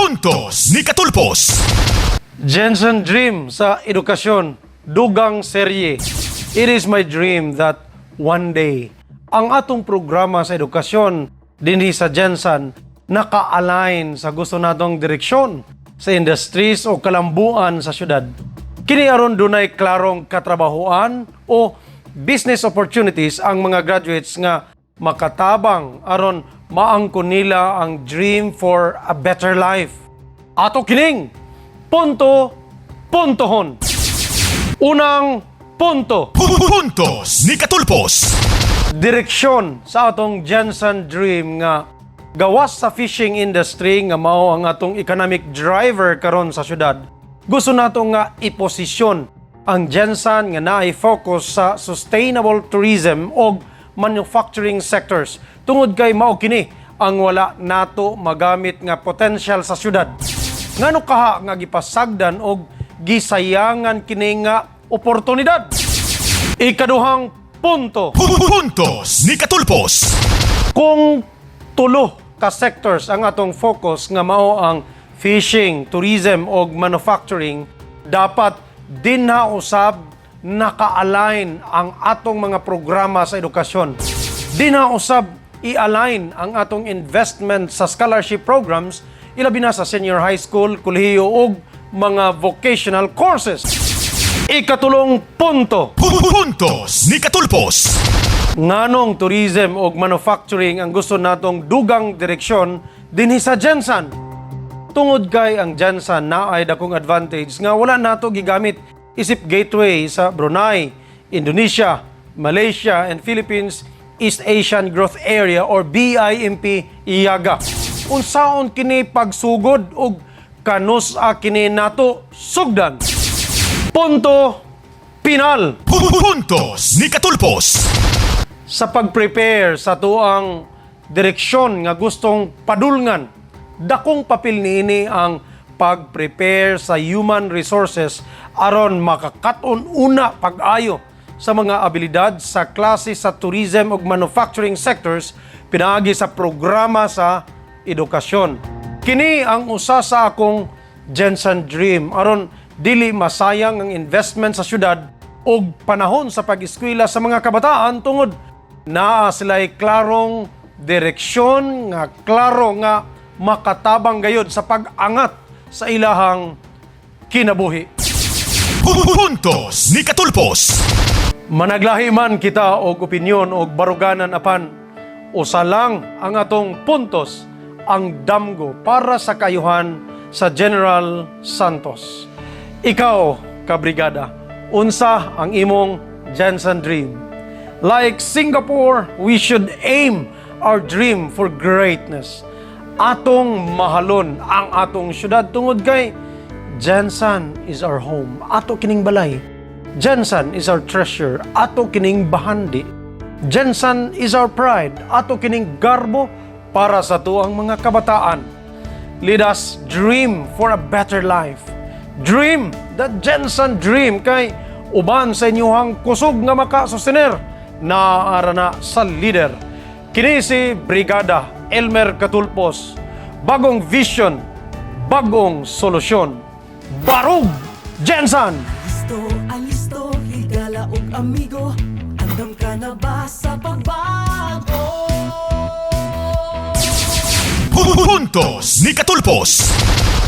Puntos ni Katulpos. GenSan Dream sa edukasyon, dugang serye. It is my dream that one day, ang atong programa sa edukasyon dinhi sa GenSan naka-align sa gusto natong direksyon sa industries o kalambuan sa syudad. Kini aron dunay klarong katrabahoan o business opportunities ang mga graduates nga makatabang aron maangkon nila ang dream for a better life. Ato kining punto puntohon. Unang punto, Puntos ni Katulpos. Direksyon sa atong GenSan Dream nga gawas sa fishing industry nga mao ang atong economic driver karon sa syudad. Gusto nato nga iposisyon ang GenSan nga naay focus sa sustainable tourism og manufacturing sectors tungod kay mao kini ang wala nato magamit nga potential sa syudad. Ngano kaha nga gipasagdan og gisayangan kini nga oportunidad? Ikaduhang punto, Puntos ni Katulpos. Kung tulo ka sectors ang atong focus nga mao ang fishing, tourism og manufacturing, dapat dinha usab naka-align ang atong mga programa sa edukasyon. Dinha usab i-align ang atong investment sa scholarship programs, ilabi na sa senior high school, kolehiyo ug mga vocational courses. Ikatulong punto, Puntos ni Katulpos. Nganong tourism og manufacturing ang gusto natong dugang direksyon dinhi sa GenSan? Tungod kay ang GenSan naay dakong advantage nga wala nato gigamit isip gateway sa Brunei, Indonesia, Malaysia and Philippines East Asian Growth Area or BIMP EAGA. Unsaon kini pagsugod ug kanus-a kini nato sugdan? Punto pinal. Puntos ni Katulpos. Sa pag-prepare sa tuang direksyon nga gustong padulngan, dakong papel niini ang pag-prepare sa human resources aron makakat-on una pag-ayo sa mga abilidad sa klase sa tourism ug manufacturing sectors pinaagi sa programa sa edukasyon. Kini ang usa sa akong GenSan Dream aron dili masayang ang investment sa syudad og panahon sa pag-eskwela sa mga kabataan tungod naa sila'y klarong direksyon nga klaro nga makatabang gayod sa pag-angat sa ilahang kinabuhi. Puntos ni Katulpos. Managlahi man kita og opinyon og baruganan, apan usa lang ang atong puntos, ang damgo para sa kayuhan sa General Santos. Ikaw, kabrigada, unsa ang imong GenSan Dream? Like Singapore, we should aim our dream for greatness. Atong mahalon ang atong syudad tungod kay GenSan is our home. Ato kining balay. GenSan is our treasure. Ato kining bahandi. GenSan is our pride. Ato kining garbo para sa tuang mga kabataan. Let us dream for a better life. Dream the GenSan Dream kay uban sa inyuhang kusog nga makasustener naara na sa leader. Kini si Brigada Elmer Katulpos. Bagong vision, bagong solusyon. Barug GenSan! Listo ang listo, higala og amigo. Andam ka na ba sa pagbago? Puntos ni Katulpos.